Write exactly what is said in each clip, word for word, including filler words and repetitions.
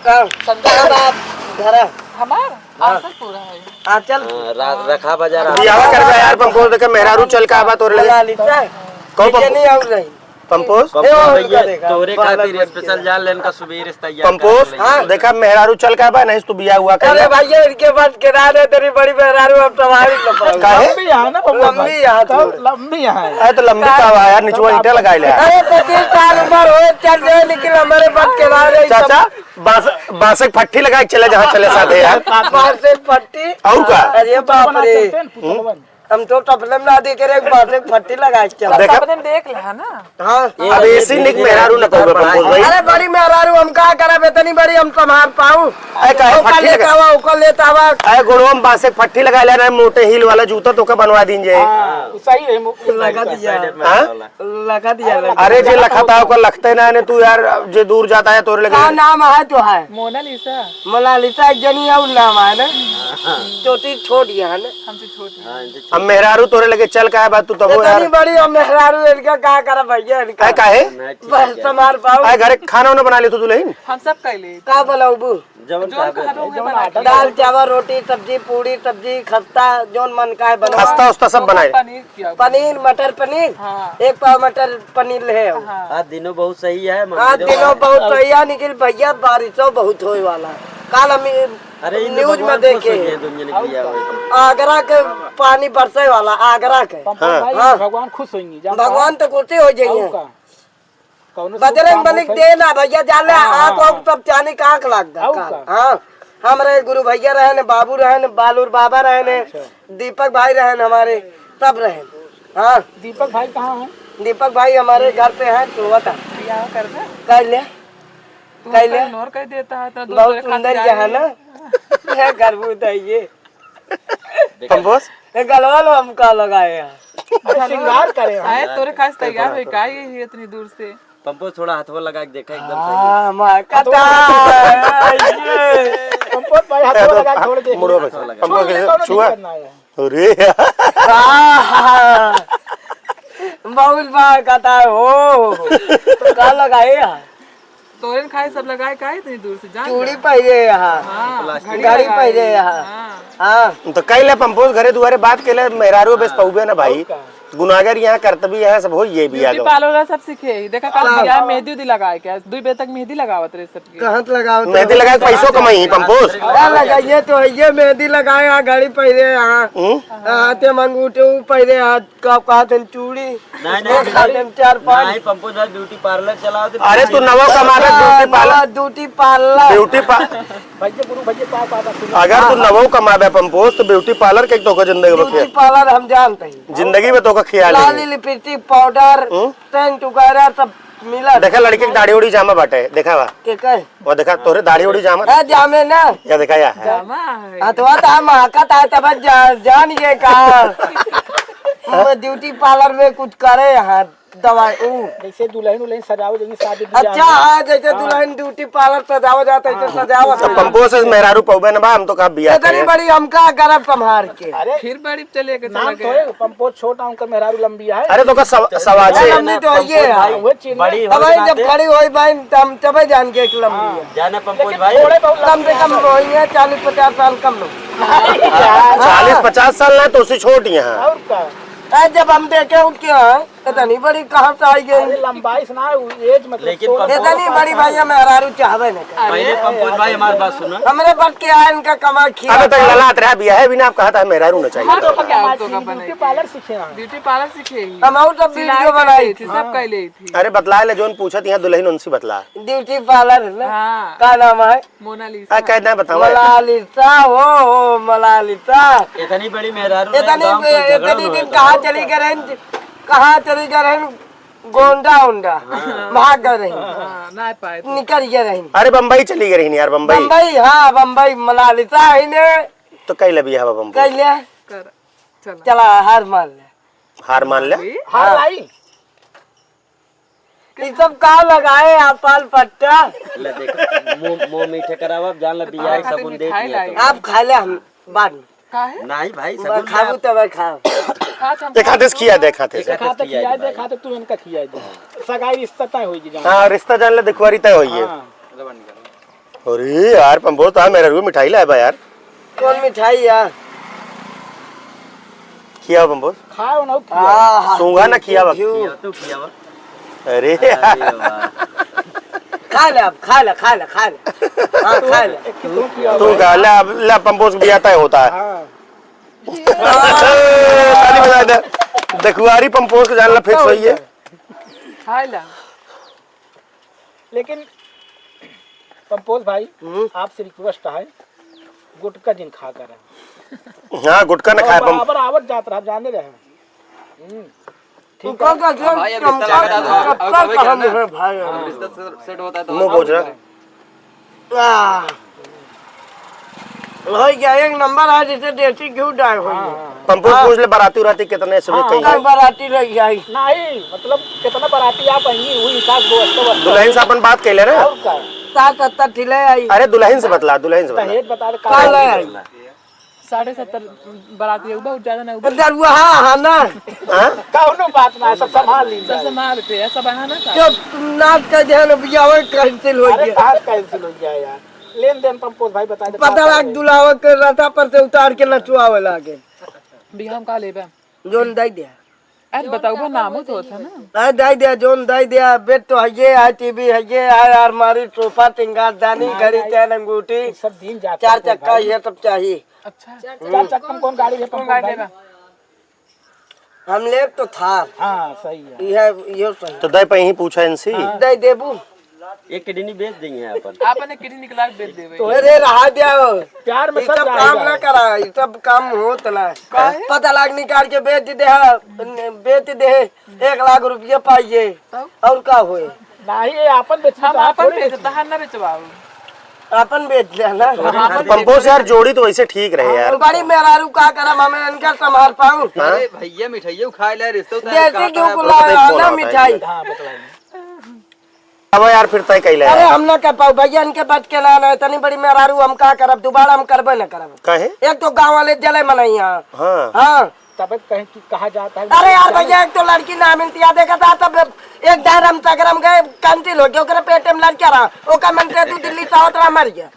का? समझा बाप, घर है। हमार? हाँ। आंचल पूरा है। आंचल? हाँ, रा-, रखा बाजार। बियाह कर बे यार, पंपोज देखे मेहरारू चल का बा तोरे लगे। मोनालिसा। कहो पंपोज। नहीं आउर रही। पंपोज। ए, पंपोज और भैया, का देखा? तोरे खातिर स्पेशल जान लेन का सुबह रिश्ता यार पंपोज, कर ले। हाँ। देखा मेहरारू चल का बा, नहीं तू बियाह हुआ कर अरे ले। भैया, इनके बात के ना दे, तेरी बड़ी मेहरारू अब तुम्हारी लंबाई। काहे? लंबी है ना पंपोज भाई। लंबी है तब थोड़ी। लंबी है। अरे तो लंबी का बा यार, निचवा ईंटा लगाई ले। अरे पच्चीस साल उम्र हो, चल जाए, लेकिन हमारे बात के ना दे, चाचा, बांस, बांस के फट्टी लगा के चले जहाँ चले साथे यार। बांस के फट्टी? और का? अरे बाप रे। चलते हैं, पुतलवन। हम तो तपले में ना देखे रहे, बांस के फट्टी लगा के चले। देखा? अपने में देख ले, है ना? हाँ। अब ऐसी निक मेहरारू न पावे, पंपोज भाई। अरे बड़ी मेहरारू, हम का करब, इतनी बड़ी हम संभाल पाऊँ? अरे काहे ओकर फट्टी लेत लगा? आवा, ओकर लेत आवा। अरे गोड़वा में बांस के फट्टी लगा लेना, मोटे हील वाला जूता तो का बनवा दीन जे। हाँ, सही है, मु-, लगा दिया। हाँ? लगा दिया, लगा। अरे जे लखत है, ओकर लखते ना ने तू यार, जे दूर जाता है तोरे लगे। का नाम है तो है? मोनालिसा। मोनालिसा एक जनी और नाम है ना? हाँ। चोटी छोड़ दिया है ना? हमसे छोटी। हाँ, इनसे अब छोटी। मेहरारू तोरे लगे चल का है बात तू तब इतनी यार। बड़ी हम मेहरारू इनका का करब भैया इनका? अरे काहे? नहीं, ठीक बस है। तुम्हार पाऊ। अरे घरे खाना उना बना ले तू दुल्हन? हम सब कर ले। का बनाऊबू? जवन जवन खाबे। खाबे उहे बना के। दाल, चावल, रोटी, सब्जी, पूड़ी, सब्जी, खस्ता, जौन मन का है बनवा। खस्ता उस्ता सब बनाए। पनीर किया। पनीर, मटर पनीर। हाँ। एक पाव मटर पनीर ले आओ। हाँ। आज दिनों बहुत सही है, आज मंदिरों दिनों में बहुत सही है, लेकिन भैया बारिशो बहुत होए वाला। काल हम ये अरे, इन न्यूज में भगवान खुश देखे। होइए, दुनिया ने किया होइए। आगरा के पानी बरसे वाला, आगरा के। पंपा हाँ। भाई, हाँ। भगवान खुश होइए, जा भगवान तो खुश हो जाइए। और का? कौनो शुभ बजरंग काम बली होत है? दे ना भैया, जान ले, हाँ, आँख हाँ, वाँख हाँ। सब चानी का आँख लाग गया और काल। का? हाँ, हमरे गुरु भैया रहे ने, बाबू रहे ने, बालूर बाबा रहे ने, अच्छा। दीपक भाई रहे ने हमारे, सब रहे ने। हाँ। दीपक भाई कहाँ हैं? दीपक भाई हमारे घर पे हैं, सोवत है। बियाह कर दे। कर ले। तू कर ले। इग्नोर कर देता है, तो बहुत दूसरे खातिर सुंदर जा जहाँ रही ना। है। यह घर में उठाइए। पंपोज? ये गलवा लो हम का लगाए हैं। अरे श्रृंगार करे हैं। आए तोरे खास तैयार हुई का ये इतनी दूर से? पंपोज थोड़ा हथवा लगा के देखा, एकदम सही है। हाँ, माँ, हथवा कटा लगा। है, ये। पंपोज भाई, हथवा ए, तो लगा के छोड़ दे। मुड़ो बस। हथवा लगा। पंपोज छू ले, कैसे कौनो छुआ? दिक्कत ना है। अरे। हाँ, हाँ। बहुत बार कहता है, हो। तो का लगाए हैं? तोरेन खाए सब लगाए का इतनी दूर से, जान चूड़ी जा। पहिरे यहाँ। हाँ, प्लास्टिक। घड़ी घड़ी लगा पहिरे ली। यहाँ। हाँ। हाँ। तो कई ले पंपोज घरे दुआरे बात के ले, मेहरारू बेस हाँ। पउबे ना भाई। और का? गुनागर यहाँ करतबी यहाँ सब हो ये भी आ ब्यूटी गवा। पार्लर वाला सब सीखे ही। देखा कल हाँ। बियाह मेहंदी उदी लगाए क्या? दुई बजे तक मेहंदी लगावत रहे सबके। कहाँ से लगावत मेहंदी रहे? लगा के पैसों कमाई ही पंपोज। क्या लगाइए तो है ये मेहंदी लगाए यहाँ, घड़ी पहिरे यहाँ। हम्म? हाथे में अंगूठे ऊ पहिरे यहाँ। का कहत हन चूड़ी? नहीं, नहीं, एक साथ नहीं। हम चार पाँच। नहीं, पंपू दा ब्यूटी पार्लर चलाओ तो अरे, तू नवो कमावे, हाँ, ब्यूटी पार्लर। नवा ब्यूटी पार्लर। ब्यूटी पा-, भैया, गुरु भैया, का बात है, सुनो। अगर तू हाँ, नवो कमावे पंपोज, तो ब्यूटी पार्लर के तोका जिंदगी में ब्यूटी खिया-, पार्लर हम जानते हैं। जिंदगी में तोका खियाल लाली नहीं। लिपस्टिक, पाउडर, हम्म? सेंट वगैरह सब मिला। देखा, लड़की के दाढ़ी उड़ी जामा बाटे, देखा बा। के कहे? वो देखा, तोरे दाढ़ी उड़ी जामा। हाँ, जामे ना। या देखा, या है। जामा है। हाँ, तो वो तो हम हाकत आए, तब जा-, जान गए का। वो ब्यूटी पार्लर में कुछ करे यहाँ, दवाई, ऊ। जैसे दुल्हन उल्हन सजावे, जैसे शादी ब्याह अच्छा, में। हाँ, जैसे हाँ। दुल्हन ब्यूटी पार्लर सजावा जाता है, हाँ। तो सजावा तो जाता है। पंपो से मेहरारू पौबे न बा, हम तो कहा बियाह इतनी करे। बड़ी हमका गरब संभार के। अरे, फिर बड़ी चले के नाम चला तो गया। है, पंपो छोटा, उनका मेहरारू लंबी है। अरे, तो का सव-, सवाजे। लंबी तो ये है। भाई, वो चीज बड़ी अब होने भाई, जब नाते खड़ी होई भाई, तो हम तबे जान के एक लंबी हाँ। है। जाना पंपो लेकिन भाई। थोड़े बहुत कम से लंबी कम है। होई है, चालीस पचास साल कम हो। चालीस पचास साल ना, तो उससे छोट ही हैं। और का? अरे, जब हम देखे उठ के हैं, इतनी बड़ी कहाँ से आई गई? अरे, लंबाई से ना, उ एज मतलब लेकिन सोलह, पंपो इतनी बड़ी भैया मेहरारू चाहबे न करे। पहले अरे, पंपो भाई हमारी बात सुना। हमरे बट के आए इनका कमा खिया। अबे तक ललात रहा बिया है बिना आप कहा था मेहरारू न चाहिए। हाँ, तो तो क्या कमाई तो का थी, बने? ब्यूटी पार्लर सीखे हैं। ब्यूटी पार्लर सीखे ही। हम और सब सिलाई वीडियो कर बनाई लेती, थी। सब कर लेती थी। अरे बतला ले, जोन पूछत यहाँ दुल्हन उनसे बतला। ब्यूटी पार्लर है ना? हाँ। का नाम है? मोनालिसा। आ, कहना बताओ। मोनालिसा, हो, हो, मोनालिसा। इतनी बड़ी मेहरारू ने इतनी गाँव बे-, को झगड़ा इतनी नहीं दिन होता। कहाँ चली गए रही? कहाँ चली गए रही? गोंडा उंडा। हाँ। भाग गए रही। हाँ, ना पाए तो। निकल गए रही। अरे, बम्बई चली गए रही यार, बम्बई। बम्बई, हाँ, बम्बई, मोनालिसा ही ने। तो कई ले बियाह बम्बई। कई ले? कर, चला। चला, हार मान ले। हार मान ले। अरे? हार हाँ। लाई? ई सब का लगाए आप पाल पट्टा? ले देख, मुंह, मुंह मीठे करावा, जान ले बियाह हमारे खातिर सबुन दे मिठाई दिया लाई। तो। आप खा ले, हम बाद में। काहे? नहीं भाई, मैं सबुन खाबू ले। तब खाओ। खा तो हम एक हाथे से खिया दे, एक हाथे से। एक हाथे खिया दे, भाई। एक हाथे तू इनका खिया दे। सगाई रिश्ता तय होई जान। हाँ, रिश्ता जान ले, दुखवारी तय होई है। हाँ। अरे यार, पंपोज, तो मेरा रू मिठाई लाया बा यार। कौन मिठाई यार? खिया पंपोज। खाओ ना, खिया। आहा। सूंघा ना, खिया बा। क्यों? खिया तो खिया बा। अरे अरे यार। वाह। खा ले अब, खा ले, खा ले, खा ले। हाँ, खा ले। तू खिया तू बा। खा ले, अब ले पंपोज भी आता है, होता है। हाँ। ताली बजा दे। दखुआरी पंपोज को जान ला, फिक्स होई है। खा ले। लेकिन पंपोज भाई, हम्म। आपसे रिक्वेस्ट है, गुटखा जिन खा कर। हाँ, गुटखा न और खाए, पम- बराबर आवत जात रहा, जाने रहे। हम्म। ठीक है। का, का, हाँ भाई, अब रिश्ता सेट होता है तो, अब, अब कब कब है क्या कहम ना? है भाई? हाँ। अब रिश्ता से-, सेट होता है तो मुंह बोझ रहा। आह। हो गया, एक नंबर है, जैसे देसी घी डाल हो गया। हाँ, हाँ। पंपोज हाँ। पूछ ले, बाराती उराती कितने से हाँ, कहीं? हाँ। बाराती रह जाई। नहीं, मतलब, कितना बाराती आप आएंगी, वही हिसाब से व्यवस्था, व्यवस्था दुल्हन से अपन बात कर ले रहे हैं। और का? सात सत्तर ठिले आई। अरे, दुल्हन से बतला, दुल्हन से बतला। दहेज बता दे, का का ले आई? साढ़े सत्तर बाराती है, बहुत ज्यादा ना, दरुआ, हाँ, हाँ, ना। हाँ? कौनो बात ना, सब संभाल ली सब जाए। संभाल लेते हैं, सब है ना, सब। जो नाच का ध्यान बियाह cancel हो अरे, गया। कहाँ cancel हो गया यार? लेन देन पंपोज भाई बता दे, पता का लाग है? दुलावा के रास्ता पर से उतार के नचवावे लागे। बियाह में का लेबे? जोन दे दे। अरे बताओ, वो नामो तो होता ना। अरे दे दे, जोन दे दे, बेड तो है, ये है, टीवी है, ये है, अलमारी, सोफा, सिंगार दानी, नहीं, घड़ी, नहीं। चैन, अंगूठी, ये सब दिन जाता चार है चक्का, भाई। ये सब चाहिए। अच्छा। चार चक्का में कौन गाड़ी है, कौन पंपोज गाड़ी भाई? लेबे? हम लेब तो थार। हाँ, सही है। इहे, इहो सही। तो दे पे यहीं पूछा इनसे। हाँ। दे देबू। एक किडनी बेच देंगे अपन। आपने किडनी निकला के बेच देबे। तो अरे रहा जाओ। प्यार में ई सब सब काम जाएगा। ना करा, ई सब काम होत ना। काहे? पता लाग निकाल के बेच दे, हाँ, बेच दे, एक लाख रुपया पाइए। तब? और का होए? नहीं, ये आपन बेचबे हम तो आप आपन थोड़े बेच, बेचबे। तहार ना बेचबाऊ। आपन बेच ले ना। पंपोज यार, जोड़ी तो वैसे ठीक रहे यार। बड़ी मेहरारू का करब, हमें इनका संभाल पाऊँ? हाँ? अरे भैया, मिठाइयों खा ले, रिश्तों तय देसी करता घी है, को बहुत लाया ना मिठाई। हाँ, बतलाइए। अब यार, फिर तय कैले अरे यार। हम ना कर पाऊ भैया, इनके बच के ना, ना, इतनी बड़ी मेहरारू हम का करब, दोबारा हम करबे ना करब। काहे? एक तो गाँव वाले जले मनई हाँ। हाँ। हाँ। तब कहें कि कहा जाता है अरे यार भैया, एक तो लड़की ना मिलती है, देखा था तब एक दार हम तगरम गए, cancel हो गया, ओकरे पेटे में लड़का रहा, ओकर मन से तू दिल्ली से आवत रहा, मर गया।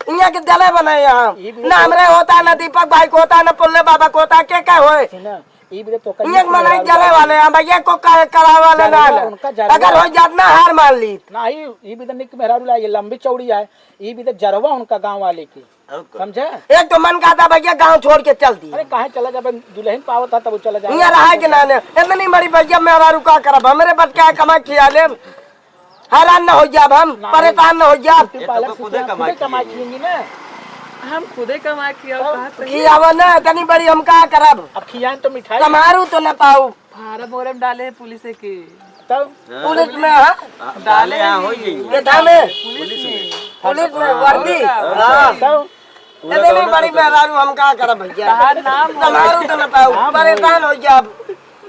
इहाँ के जले बने यहाँ। ई भी ना तो हमरे होता, ना दीपक भाई को होता, ना पुल्ले बाबा को होता, के का होए? सुना, ई भी तो तोकर इहाँ के मनई जले वाले हैं भैया, को का करावे वाले ना जलवा है। उनका जलवा। अगर हो जात ना हार मान ली। ना, ई, ई भी तो निक मेहरारू ला, ये लंबी चौड़ी है, ई भी तो जरवा उनका गाँव वाले की। और का? समझे? एक तो मन कहता भैया गाँव छोड़ के चल दिए। अरे काहे चला जाबे, दुल्हन पावत है तब चला जाबे। इहाँ रहा के ना ने, इतनी बड़ी भैया मेहरारू का करब, हमरे बच के कमा खिया लेब। हैरान न हो जाब हम, ना, परेशान न हो जाब। ये तो पालक खुदे सुखिया कमा खुदे के कमा खिएंगी। खिएंगी ना। हम खुदे कमा के और कहाँ से? खियावा ना, इतनी बड़ी हम का करब? अब खियान तो मिठाई। कमारू तो न पाऊ। फार्म वोरम डाले हैं पुलिस के। तब? हाँ। पुलिस में, हाँ? डाले हैं, हो जाएंगे। केथा में? पुलिस में। पुलिस में, वर्दी? हाँ। तब? इतनी बड़ी मेहरारू हम का करब भैया? तहार नाम हो। कमारू तो न पाऊ, नाम हो। परेशान हो जाब।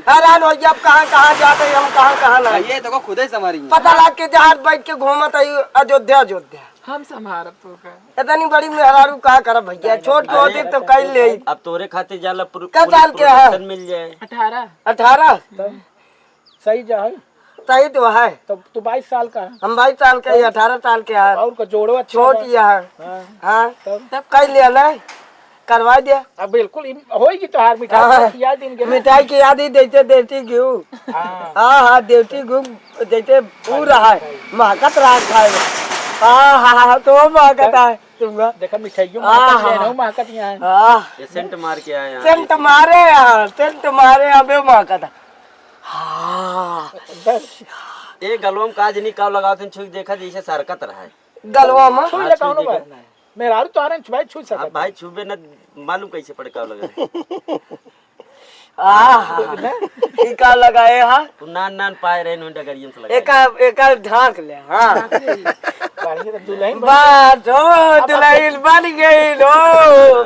हैरान हो जाब, कहाँ, कहाँ जाते हम, कहाँ, कहाँ ना। ये तो खुदे संभारी। पता लाग के जहाज बैठ के घूमत है अयोध्या, अयोध्या। हम संभारब तो का। इतनी बड़ी मेहरारू का करब भैया? छोट को होती तो कई ले। अब तोरे खातिर जाला पुर-, का पुलिस साल के है? प्रोटेक्शन मिल जाए। अठारह। अठारह? सही जा है। सही तो है। तो तू बाईस साल का है। हम बाईस साल के ही, अठारह साल के है। और का जोड़ो अच्छा छोट बा। ही है। हाँ। हाँ। तब? तब कई लिया ना, करवा दिया। अब बिल्कुल, ई होई कि तोहार मिठाई हाँ। खिया दिन के ना। मिठाई खिया दी, जैसे देसी घी। हाँ। हाँ, हाँ, देसी घी, जैसे ऊ रहा है, महकत रहा खाए में। हाँ, हाँ, हाँ, तो महकत है। तुमका। देखा, मिठाइयों हाँ, महकत हाँ, है, हाँ। ना महकत यहाँ है। हाँ। ये सेंट मार के आए हैं। सेंट मारे यार, सेंट मारे, अबे महकत है। हाँ। बस। ए गलवा में का जनी काव लगावत हन, छुई देखा जैसे सरकत रहा है। गलवा में? छुई ले, हाँ, छुई कौनो देखा। बात नहीं। मेहरारू तो आ रहे हैं, भाई छू सकत आप भाई है। छुबे न, मालूम कैसे पड़े काव लगे। आहा, ई का लगाए हा? तू नान नान पाए रहे नु डगरियन से लगाए। एका, एका ढांक ले, हाँ। बढ़िया तो दुल्हन बन बस, हो, अब दुल्हन बन गई, हो।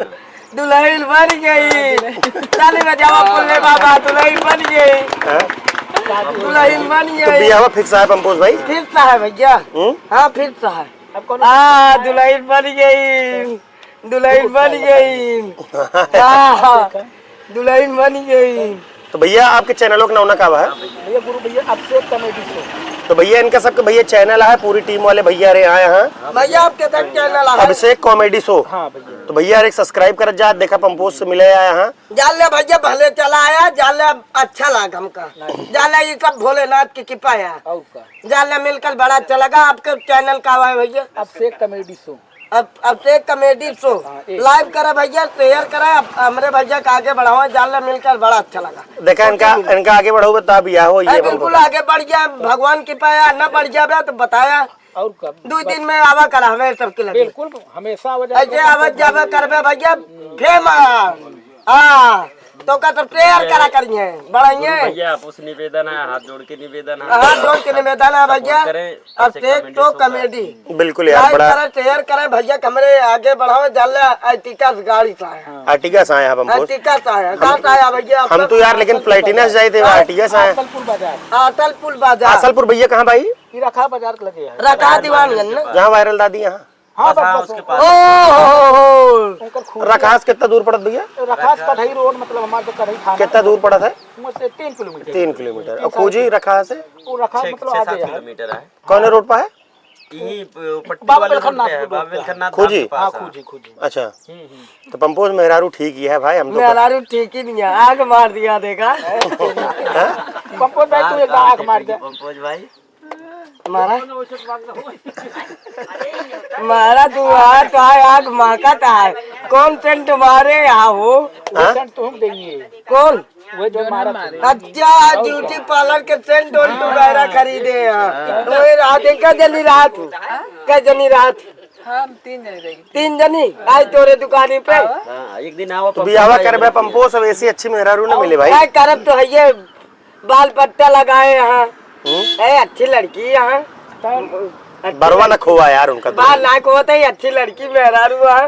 दुल्हन बन गई। ताली बजावा, पुल्ले बाबा, दुल्हन बन गई। हाँ? दुल्हन बन तो गई। बियाहवा फिक्स है, पंपोज भाई? फिक्स है भैया। हम्म? हाँ, फिक्स है। अब कौन आ, दुल्हन बन गई, दुल्हन बन गई। आ, दुल्हन बन गई। तो भैया, आपके चैनलों का नाम का बा? भैया, गुरु भैया, अभिषेक कॉमेडी शो। तो भैया, इनका सबके भैया चैनल है, पूरी टीम वाले भैया रे आए हैं। भैया, आपके तक चैनल है। अभिषेक कॉमेडी शो। हाँ भैया। तो भैया, एक सब्सक्राइब करत जा, देखा पंपोज से मिले आए हैं। जान ले भैया, भले चला आया, जान ले, अब अच्छा लगा हमका। जान ले, ये सब भोलेनाथ की कृपा है। और का? जान ले, मिलकर बड़ा अच्छा लगा। आपके चैनल का हुआ है भैया? अभिषेक कॉमेडी शो। अब, अब से कॉमेडी शो हाँ, एक लाइव करे भैया, शेयर करे, अब हमरे भैया का आगे बढ़ावा, जान ले, मिलकर बड़ा अच्छा लगा। देखा, इनका, इनका आगे बढ़ाओगे तब यह हो, ये हाँ, बिल्कुल आगे बढ़ गया, भगवान की कृपा है, ना बढ़ जावे तो बताया। और कब? दो दिन में आवा करा हमें सबके लगे। बिल्कुल, हमेशा आवा जावा ऐसे आवा जावा करबे भैया, फेमस। हाँ, तो का तो शेयर करा करिए, बढ़ाइए। भैया, आपसे निवेदन है, हाथ जोड़ के निवेदन है। हाथ जोड़ के निवेदन है भैया। सपोर्ट करें, अब ऐसे से कॉमेडी तो शो का। कॉमेडी। बिल्कुल यार, लाइक बड़ा करें, शेयर करें भैया, हमरे आगे बढ़ाओ, जान ले, आर्टिका से गाड़ी से आया। हाँ। आर्टिका से आया हम, आर्टिका से आया, हम, कहाँ से आया भैया? हम तो यार, लेकिन प्लेटिना से जाए थे, हाँ। आर्टिका से आया। असलपुर बाजार। असलपुर बाजार। असलपुर भैया, कहाँ भाई? ये रखा बाजार के लगे है। रखा दीवानगंज ना? जहाँ वायरल दादी यहाँ। हाँ, बस, बस, हाँ, बस, उसके बस। पास। ओ हो हो हो। उनकर खूब रखास कितना दूर पड़त भैया? रखास कढ़ई रोड, मतलब, हमारे तो कढ़ई थाना कितना है। दूर पड़त है? वहाँ से तीन किलोमीटर। तीन किलोमीटर। तीन और साढ़े खूजी तीन। रखास है? वो रखास, छः, मतलब, छः आगे सात है। किलोमीटर है। कौन रोड पर है? यही प-, पट्टी बाबा वाले बिलखन रोड पे नाथ है, रोड बाबा पे। बिलखन नाथ खूजी? धाम के हाँ, पास है। खूजी, खूजी। अच्छा। हम्म, हम्म। तो पंपोज मेहरारू ठीक ही है भाई, हम तो मेहरारू ठीक ही नहीं है, आग मार दिया देखा। हाँ? पंपोज भाई, तू एक आग मार दे। पंपोज भाई। मारा। मारा तू, आ, तो आ, आग महकत है। कौन सेंट मारे यहाँ हो? हाँ? सेंट तो हम देंगे। कौन? वो जो मारा था। अच्छा, ब्यूटी पार्लर के सेंट ओंट वगैरह खरीदे हैं। तो ये रात, कै जनी रहत हो? कै जनी रहत? हम तीन जने रही। तीन जनी? आई तोरे दुकानी पे? हाँ, एक दिन आओ, तो बियाहवा करबे पंपो, सब ऐसी अच्छी मेहरारू ना मिले भाई। क्या करब तो है ये, बाल पट्टा लगाए हैं। हम्म? ए, अच्छी लड़की है। बरवा ना खोवा यार उनका तो। बाल ना खोवा तो ही अच्छी लड़की मेहरारू है।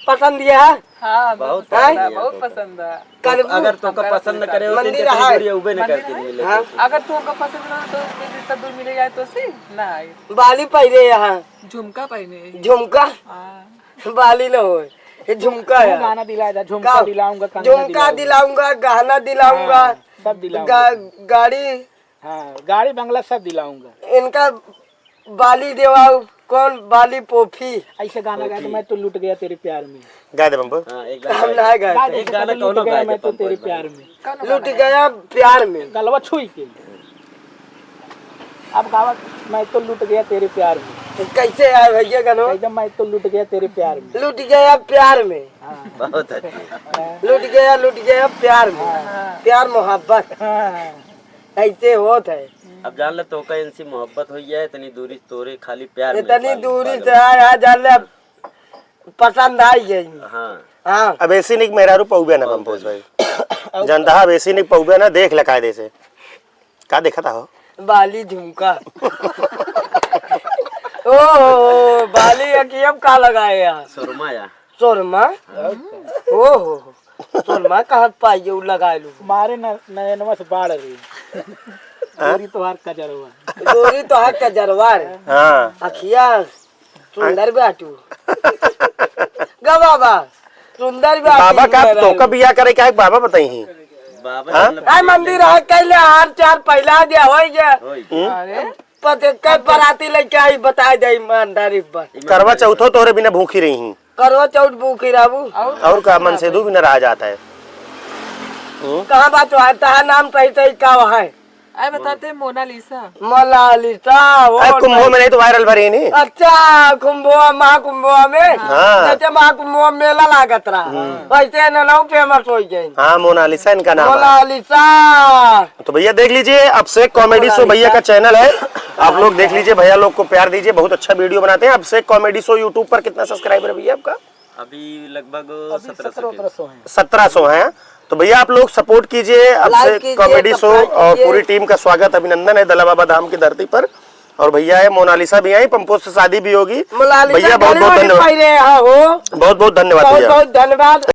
पसंद ये है? हाँ, बहुत हैं? पसंद है, बहुत पसंद है। तो करबू? अगर तोका पसंद करे होती मंदिर तो है। दूरी उबे न करती मिले। हाँ? अगर तोका पसंद ना हो तो फिर रिश्ता दूर मिले जाए तो सी ना आए। बाली पहने यहाँ। झुमका पहने। झुमका? हाँ। बाली न हो, ये झुमका है। गाना दिला जा, झुमका का? दिलाऊंगा, कंगना झुमका दिलाऊंगा। दिलाऊंगा, गहना दिलाऊंगा। हाँ, सब दिलाऊंगा। गा-, गाड़ी। हाँ, गाड़ी बंगला सब दिलाऊंगा। इनका बाली देवाऊ, कौन बाली पोफी? ऐसे गाना गाए तो, पोफी। मैं तो लुट गया तेरे प्यार में। गा दे बम्बू। हाँ, एक गाना हम ना गाए। गा दे, एक गाना कौनो गाए दे, मैं तो तेरे प्यार में। लुट गया प्यार में। गलवा छुई के। अब गावा, मैं तो लुट गया तेरे प्यार में। कैसे आए भैया गाना? एकदम, मैं तो लुट गया तेरे प्यार में। लुट गया प्यार में। हाँ। बहुत अच्छी। लुट गया, लुट गया प्यार में। हाँ। प्यार मोहब्बत। हाँ। ऐसे होत है। अब जान ले, तोका इनसे मोहब्बत हो गया है, इतनी दूरी तोरे खाली प्यार में इतनी दूरी से आया, जान ले, अब पसंद आई गई। हाँ। हाँ। अब ऐसी निक मेहरारू पउबे ना, पंपोज भाई। जनता, अब ऐसी निक पउबे ना, देख ले कायदे से। का देखत हो? बाली झुमका। ओ, बाली अखिया में का लगाए यार? सुरमा यार। सुरमा? हाँ। ओ हो हो। सुरमा कहाँ पाई, उ लगाए लू। मारे न-, नयनवा से बाढ़ रही। हाँ? गोरी तोहार कजरवा। गोरी तोहार कजरवा रे। हाँ। अखिया सुंदर बाटू। गा बाबा, सुंदर बाटू बाबा का मेरा। तोका बियाह करे का है, बाबा बताई ही। बाबा हाँ? मतलब आय मंदिर है, कैले हार चार पहला दिया, होई गया। होई। हम्म? अरे। पते के बराती लेके आई, बताए दे ईमानदारी पर। करवा चौथो तोहरे बिना भूखी रही ही। करवा चौथ भूखी रहबू। और का, मनसेधू बिना रहा जाता है। हम्म? कहाँ बात है? तहार नाम सही सही का है? आए बताते मोनालिसा। मोनालिसा, वो आए कुंभो में नहीं तो वायरल भरी नहीं। अच्छा, कुंभो, महाकुंभो में? हाँ। जैसे महाकुंभो में मेला लागत रहा। हम्म। वैसे न नौ फेमस हो गई। हाँ, मोनालिसा इनका नाम है। मोनालिसा। तो भैया देख लीजिए, अभिषेक कॉमेडी शो भैया का चैनल है, आप लोग देख लीजिए, भैया लोग को प्यार दीजिए, बहुत अच्छा वीडियो बनाते हैं। अभिषेक कॉमेडी शो YouTube पर कितना सब्सक्राइबर है भैया आपका? अभी लगभग अभी सत्रह सौ के। सत्रह सौ हैं। सत्रह सौ हैं। तो भैया आप लोग सपोर्ट कीजिए, लाइक अभिषेक कीजिए, कॉमेडी शो सब्सक्राइब और कीजिए। पूरी टीम का स्वागत, अभिनंदन है दला बाबा धाम की धरती पर। और भैया है मोनालिसा भी आई, पंपोज से शादी भी होगी। मोनालिसा भैया बहुत बहुत धन्यवाद। बहुत बहुत धन्यवाद भैया। बहुत धन्यवाद।